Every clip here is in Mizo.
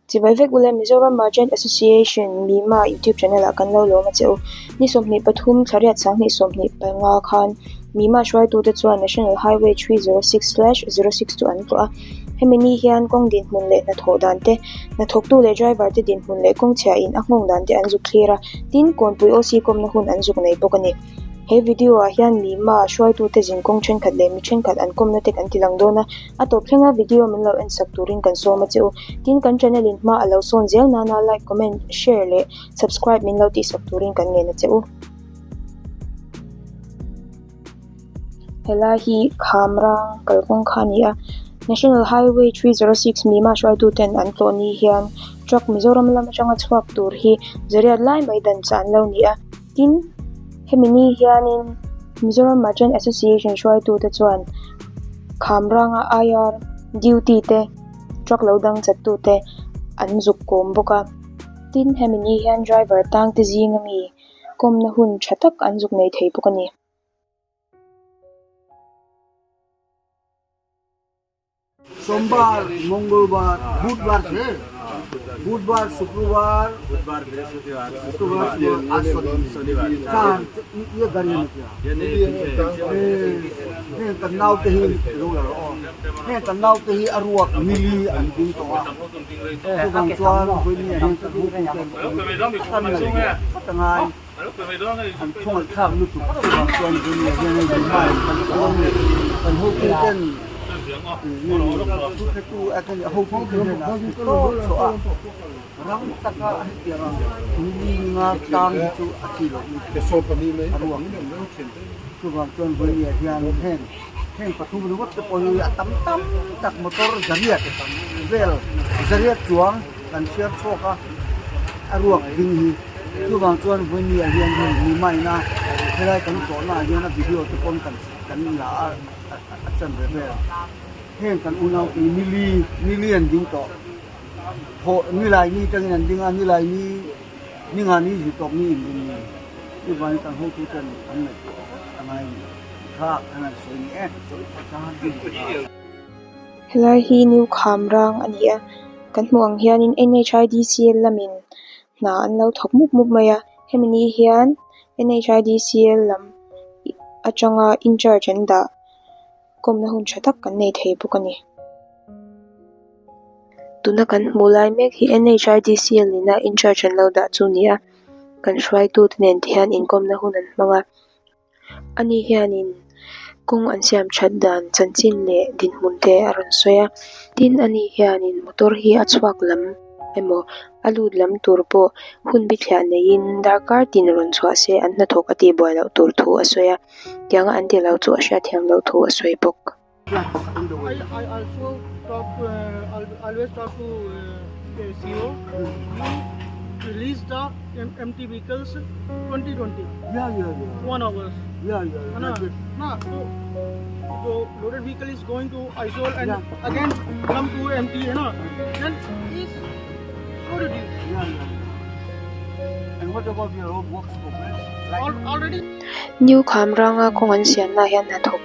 Chibai vek ule Mizoram Merchant Association Mima YouTube channel ah kan lo lawm a che u. Ni 23 thlariat 2025 khan Mima hruaitute chuan National Highway 306/06 chu an tlawh a. Hemi ni hian kawng dinhmun leh hnathawh dan te, hnathawktu leh driver te dinhmun leh kawng chhia in a nghawng dan te an zuk thlir a, tin Kawnpui OC kawmna hun an zuk nei bawk a ni. He video ah hian Mima hruaitute zinkawng thenkhat leh mi thenkhat an kawmna te kan ti lang dawn a. A tawp thlenga video min lo en sak turin kan sawm a che u. Tin, kan channel in hma a lo sawn zel nana like, comment, share leh subscribe min lo tih sak turin kan ngen a che u. Helai hi Khamrang kalkawng kha a ni a, National Highway 306 Mima hruaitu ten an tlawh ni hian truck Mizoram lam atanga chhuak tur hi zariat lai mai dan chah an lo ni a. Tin, hemi ni hianin Mizoram Merchant Association hruaitute chuan Khamranga IR duty te truck lo dang chattute an zuk kawm bawk a. Tin, hemi ni hian driver tangte zinga mi kawmna hun tha tak an zuk nei thei bawk a ni. Sombar Mangalbar Budhbar છે বুধবার শুক্রবার বুধবার বৃহস্পতিবার শুক্রবার আর শনিবার চার ইয়ে গাড়ি heng kan nau te hi lo la rawh heng kan nau te hi a ruak mili an ding tawh a chuvang chuan vawiin ah hian ka hmu ten kan ngaih vat a ngai an khawngaih thlak lutuk chuvang chuan vawiin ah hian hei hmai kan awm a ni kan hotu ten Thuhretu a hotu te hnenah ti tawp chhuah a, rang taka hetiang ang nili nga tlang hi chu a chi loh ni a ruak. Chuvang chuan vawinia hian heng heng pathum ringawt te pawh hi a tam tam tak motor zariat vel zariat chuang kan chhiar chhuak a, a ruak ding hi. Chuvang chuan vawinia hian heng mi maina helai kan tlawhna ah hian a video te pawn kan kan la a. A chan ve vel heng kan unau te hi nili nili an ding tawh thawh nilai ni tangin an ding a nilai ni ni nga ni zir tawk ni in ding ni chuvangin kan hotu ten an ngaihtuah vat a ngai a ni kha kan han sawi ni e. Helai hi New Khamrang a ni a kan hmuh ang hianin N_H_I_D_C_L lamin hna an lo thawk mup mup mai a hemi ni hian N_H_I_D_C_L lam atanga incharge an dah kawmna hun tha tak kan nei thei bawk a ni. Tuna kan hmuh lai mek hi N_H_I_D_C_L in a incharge an lo dah chu a ni a kan hruaitu te nen te hian inkawmna hun an hmang a ani hianin kawng an siam that dan chanchin leh dinhmun te a rawn sawi a tin ani hianin motor hi a chhuak lam emaw a lut lam tur pawh hun bithliah neiin darkar tin rawn chhuah se an hnathawk a tih buai loh tur thu a sawi a tianga an ti lo chu a hriatthiam loh thu a sawi bawk. I also talk to, always talk to CO. You release the empty vehicles 2020. Yeah, yeah, yeah. 1 hours. Yeah, yeah. है ना? ना, so the loaded vehicle is going to Aizawl and Yeah. again come to empty, है ना? Then is so reduced. Yeah, yeah. And what about your road works progress? Like Already New Khamranga kawng an siamna ah hian hnathawk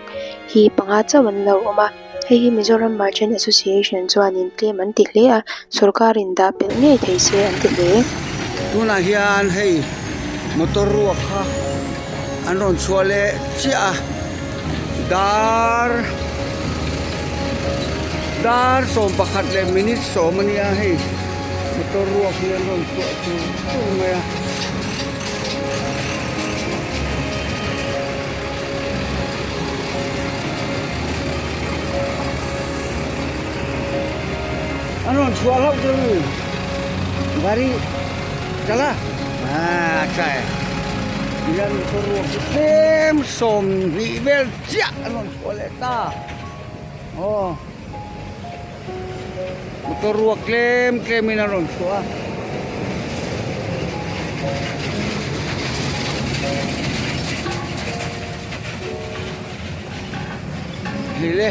hi panga chauh an lo awm a hei hi Mizoram Merchant Association chuanin tlem an ti hle a sawrkarin dah pelh ngei thei se an ti hle. Tunah hian hei motor ruak kha an rawn chhuah leh chiah a dar dar 11 leh minute 10 a nia hei motor ruak hi an rawn chhuah chur chur mai a. An rawn chhuah hlauh chu ni gari chala ah tha e tihian motor ruak chu tlem 20 vel chiah an rawn chhuah leh ta aw motor ruak tlem tlem in an rawn chhuah a. Hei le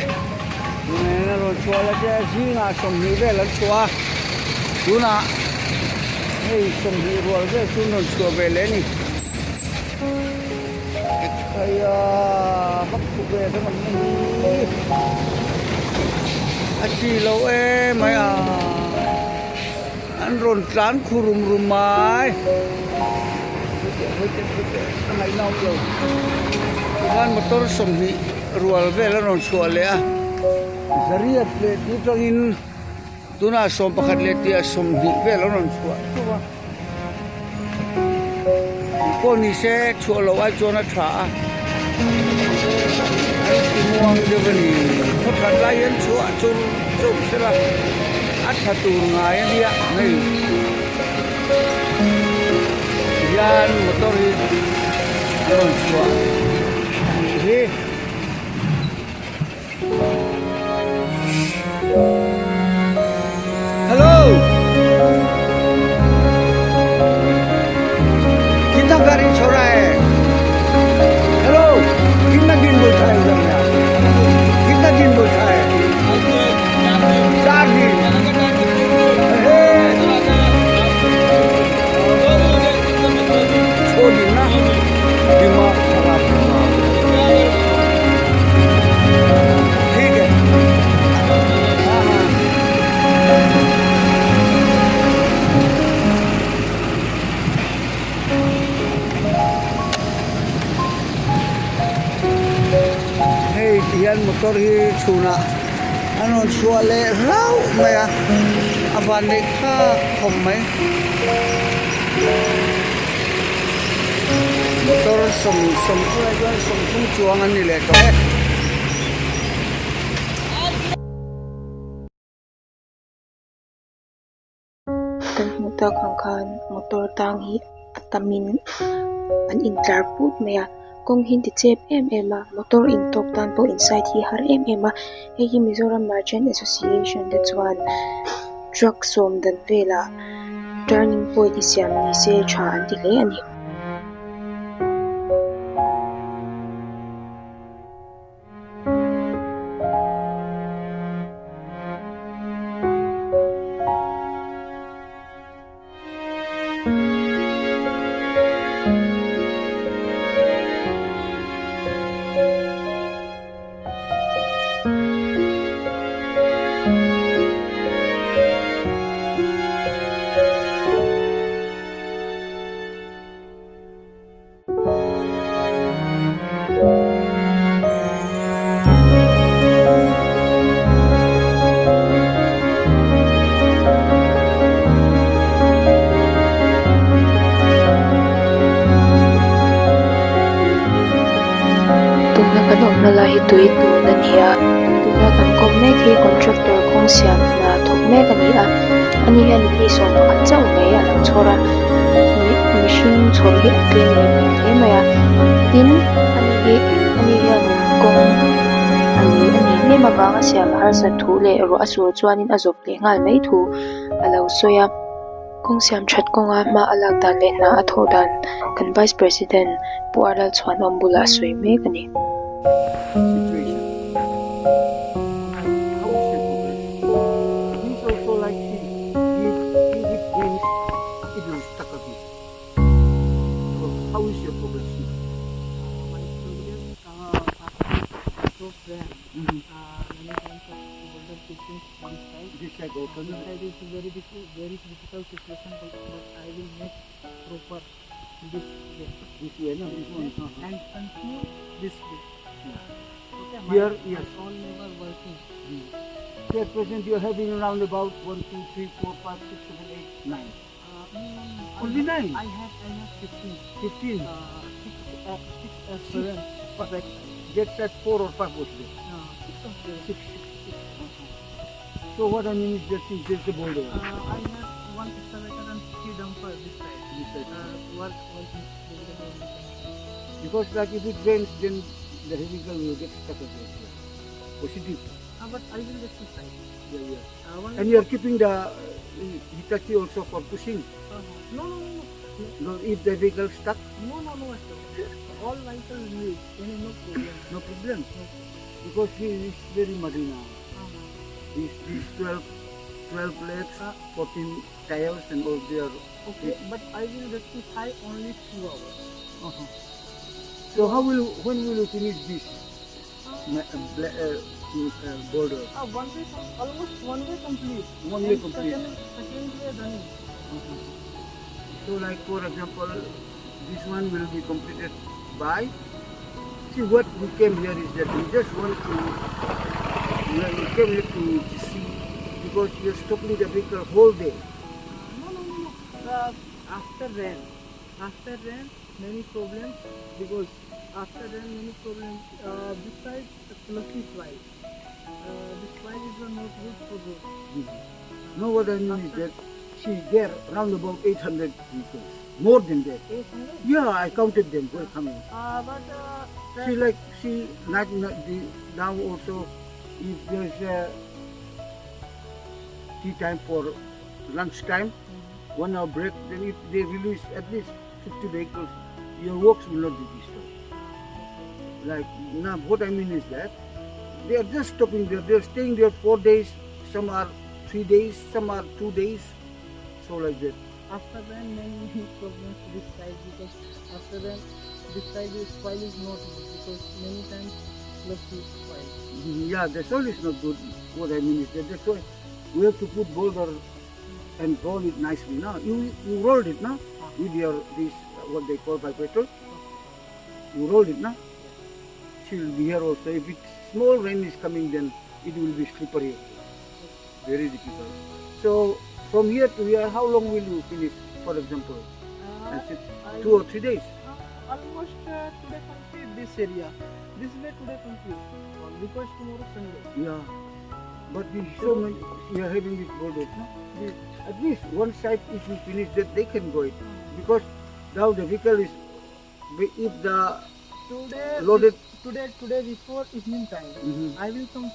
tunah hian a rawn chhuah la che zingah 20 vel an chhuah a tunah hei 20 rual vel chu an rawn chhuah ve leh a ni khaia vak thu ve ka rawn hmu hi a chi lo em mai a. An rawn tlan khu rum rum mai. A ngaihna awm lo. Tikhan motor sawmhnih rual vel an rawn chhuah leh a. Zariat leh tih atangin tunah sawmpakhat leh tih ah sawmhnih vel an rawn chhuah theuh a. Pawh ni se chhuah loh ai chuan a tha a an ti muang deuh a ni khaw that lai hian chhuah chur chur sela a tha tur ngai a nia hei hian motor hi a rawn chhuah anih hi. Hello कितना गाड़ी छोड़ा है हेलो कितना दिन बैठा है उधर में आप कितना दिन बैठा है चार दिन छोड़ दिन ना दिमाग खराब ठीक है हाँ हाँ Hei ti hian motor hi chhunah an rawn chhuah leh hlauh mai a a van neih thlak khawp mai. Motor sawm sawm khawlai chuan sawmthum chuang an ni leh tawh e. Kan hmuh tak ang khan motor tang hi a tamin an intlar put mai a kawng hi an ti chep em em a motor intawk tan pawh in side hi a har em em a hei hi Mizoram Merchant Association te chuan truck sawm dan velah turning point hi siam ni se tha an ti hle a ni. Tuna kan awmna lai hi tui tun a ni a tuna kan kawm mek hi contractor kawng siam hna thawk mek a ni a ani hian mi sawmpakhat chauh mai a lo chhawr a mihring chhawr hi an tlem leh hmel hle mai a tin ani hi ani hian kawng a lei a nih em avanga siam harsat thu leh ruah a sur chuanin a zawp leh nghal mai thu a lo sawi a kawng siam that kawnga hma a lak dan leh hna a thawh dan kan vice president Pu Arlalchhuanawm bulah a sawi mek a ni. How is your progress here? My progress after so plan, many times of boulder pushing this side. This side also. This side is very difficult, very difficult situation, but I will make proper this way. This way, no? This one. Uh-huh. And continue this way. Okay, Here, my yes. all labor working. So at present you are having around about 1, 2, 3, 4, 5, 6, 7, 8, 9. Only 9? I have 15. 15? 6, 6, 7. Perfect. Get that 4 or 5 was there. 6 of them. 6, 6, 6. So what I mean is just is just the boulder. I have 1 excavator and 3 dumper this side. This side. Work, working. Because like if it rains, then the heavy vehicle will get stuck again here. Positive. But I will get this side. Yeah, yeah. And you are keeping the Hitachi also for pushing? No, no, no, no. No, if the vehicle stuck? No, no, no. All vehicle use. Any no problem. No problem? No problem. Because he is very muddy now. These 12 legs, 14 tires and all they are... Okay, but I will rectify only 2 hours. So when will you finish this boulder? 1 way, almost 1 way complete. 1 way And complete. Second way running. So like for example this one will be completed by see what we came here is that we just want to we came here to see because you're stopping the vehicle whole day. No, no, no, no. After rain, after rain, many problems because after rain many problems. Besides the fluffy soil, this soil is not good for road. No, what I mean is that see there round about 800 vehicles, more than that. 800. Yeah, I counted them who are coming. But See, like, see, not, not the, now also, if there's a tea time for lunch time, 1 hour break, then if they release at least 50 vehicles, your works will not be disturbed. Like, now what I mean is that they are just stopping there, they are staying there 4 days, some are 3 days, some are 2 days, so like that. After rain many problems this side because after rain this side is soil is not good because many times fluffy soil. Yeah, the soil is not good. What I mean is that that's why we have to put boulder and roll it nicely. Now you rolled it now with your this what they call vibrator. You rolled it now. She will be here also. If it's small rain is coming, then it will be slippery. Very difficult. So from here to here, how long will you finish? For example, I said 2 or 3 days. Almost today complete this area. This way today complete because tomorrow Sunday. Yeah. But we so many you are having these boulders, no? This, at least one side, if you finish that, they can go it because now the vehicle is if the Today loaded. Today before evening time. I will come.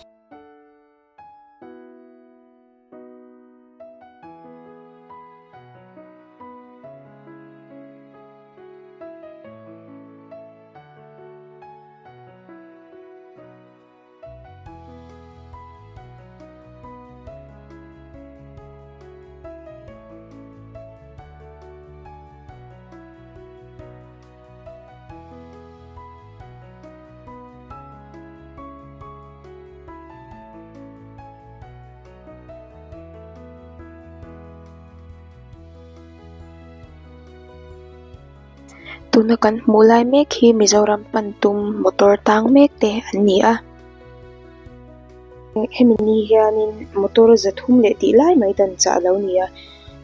Tuna kan hmuh lai mek hi Mizoram pan tum motor tang mek te an ni a hemi ni hianin motor zathum leh tih lai mai dan chah alo ni a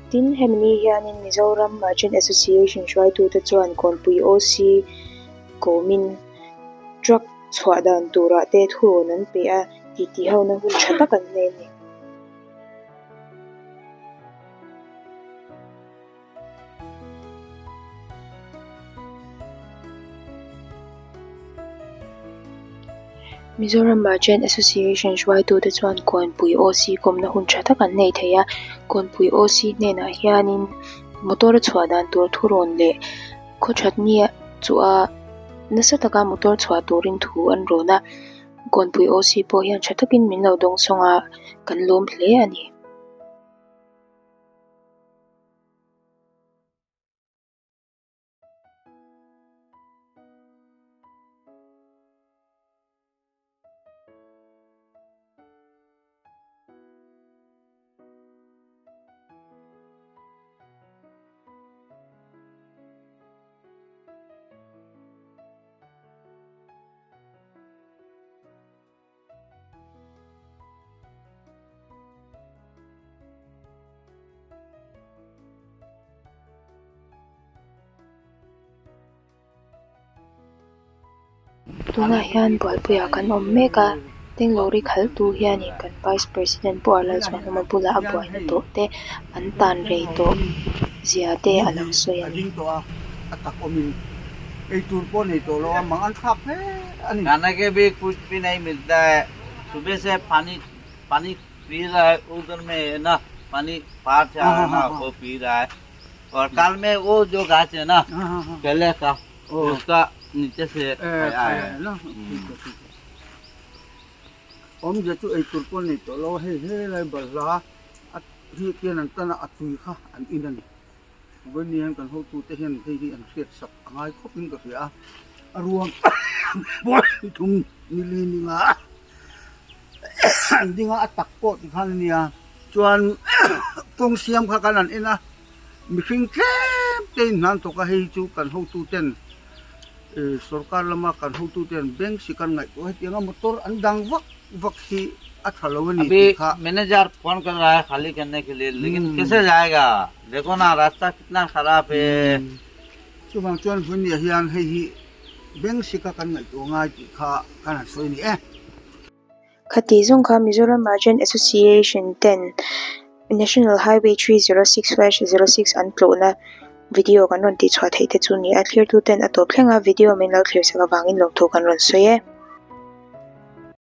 tin hemi ni hianin Mizoram Merchant Association hruaitu te chuan kawnpui O_C kawmin truck chhuah dan turah te thurawn an pe a titi ho na hun tha tak an nei a ni. Mizoram Merchant Association hruaitu te chuan kawnpui O_C kawmna hun tha tak an nei thei a kawnpui O_C hnenah hianin motor a chhuah dan tur thurawn leh khaw that ni chu a nasa taka motor chhuah turin thu an rawn a kawnpui O_C pawh hian tha takin min lo dawng sawng a kan lawm hle a ni. Tunah hian bualpuiah kan awm mek a tenglo ri khal tu hianin kan vice president pawh a lalchhuanawm a bulah a buaina tawh te an tan rei tawh zia te a lo sawi a ni. खाना के भी कुछ भी नहीं मिलता है। सुबह से पानी पानी पी रहा है। उधर में है ना, पानी पहाड़ से आ रहा है ना, वो पी रहा है और काल में वो जो गाछ है ना केले का, उसका नीचे से आया है। Awmzia chu eitur pawh nei tawh lo a, hei helai balhla a hi hian an tan a, a tui kha an in a ni. Vawiin hian kan hotute hian hei hi an hriat sak a ngai khawp in ka hria a, a ruang pawi thum nili ni nga an ding a, a tak pawh tikhan a nia. Chuan kawng siam kha kan han en a. Mihring tlem te in hnan thawk a, hei hi chu kan hotu ten sorkar lama kan hotu ten bank si kan ngaihtuah hetiang a motor an dang vak vak hi a tha lo a ni tih kha. Manager phone kar raha hai khali karne ke liye lekin kaise jayega dekho na rasta kitna kharab hai. Chuvang chuan Vawnia hian hei hi bank sika kan ngaihtuah ngai tih kha kan han sawi a ni e. Khati zawng kha Mizoram Merchant Association ten National Highway 306/06 an tlawhna video kan rawn tihchhuah theih te chu ni a, thlirtu ten a tawp thleng a video min lo thlir sak avangin lawmthu kan rawn sawi e.